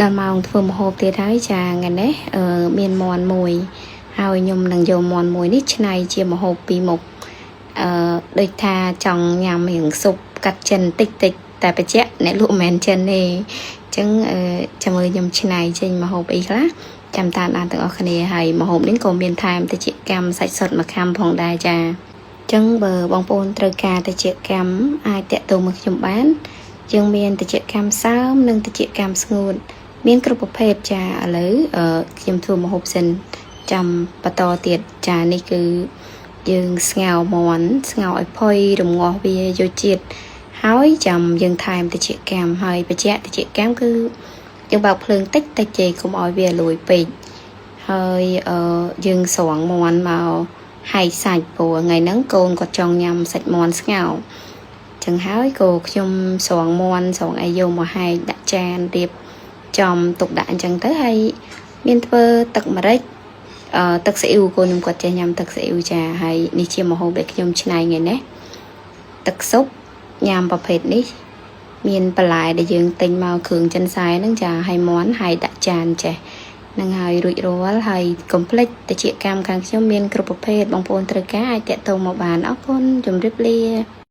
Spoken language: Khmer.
ដល់ម៉ោងធ្វើម្ហូបទៀតហើយចាថ្ងៃនេះអឺមានមាន់មួយហើយខ្ញុំនឹងយកមាន់មួយនេះច្នៃជាម្ហូបពីរមុខអឺដូចថាចង់ញ៉ាំរៀងស៊ុបកាត់ចិនតិចតិចតែបច្ចៈអ្នកលក់មិនមែនចិនទេអញ្ចឹងអឺចាំមើលខ្ញុំច្នៃចេញម្ហូបអីខ្លះចាំតាមដានទាំងអស់គ្នាហើយម្ហូបនេះក៏មានថែមតិចកម្មសាច់សុទ្ធមួយខាំផងដែរចាអញ្ចឹងបើបងប្អូនត្រូវការតិចកម្មអាចតាក់ទងមកខ្ញុំបានយើងមានតិចកម្មសើមនិងតិចកម្មស្ងួត មានគ្រប់ប្រភេទចាឥឡូវអឺខ្ញុំធ្វើម្ហូបសិនចាំបន្តទៀតចានេះគឺយើងស្ងោរមាន់ស្ងោរឲ្យផុយរងាស់វាយកជាតិហើយចាំយើងថែមតិចកម្មហើយបច្ចៈតិចកម្មគឺយើងបើកភ្លើងតិចតិចទេកុំឲ្យវាលួយពេកហើយអឺយើងស្រង់មាន់មកហែកសាច់ព្រោះថ្ងៃហ្នឹងកូនគាត់ចង់ញ៉ាំសាច់មាន់ស្ងោរចឹងហើយក៏ខ្ញុំស្រង់មាន់ស្រង់អីយកមកហែកដាក់ចានរៀប ចំទុកដាក់អញ្ចឹងទៅហើយមានធ្វើទឹកម្រេចអឺទឹកស៊ីអ៊ូកូនខ្ញុំគាត់ចេះញ៉ាំទឹកស៊ីអ៊ូចាហើយនេះជាម្ហូបដែលខ្ញុំច្នៃថ្ងៃនេះទឹកស៊ុបញ៉ាំប្រភេទនេះ មានបន្លែដែលយើងទិញមកគ្រឿងចិនសែហ្នឹងចាហើយមាន់ហើយដាក់ចានចេះនឹងហើយរួចរាល់ហើយកុំភ្លេចតិចកម្មខាងខ្ញុំមានគ្រប់ប្រភេទបងប្អូនត្រូវការអាចតាក់ទងមកបានអរគុណជម្រាបលា។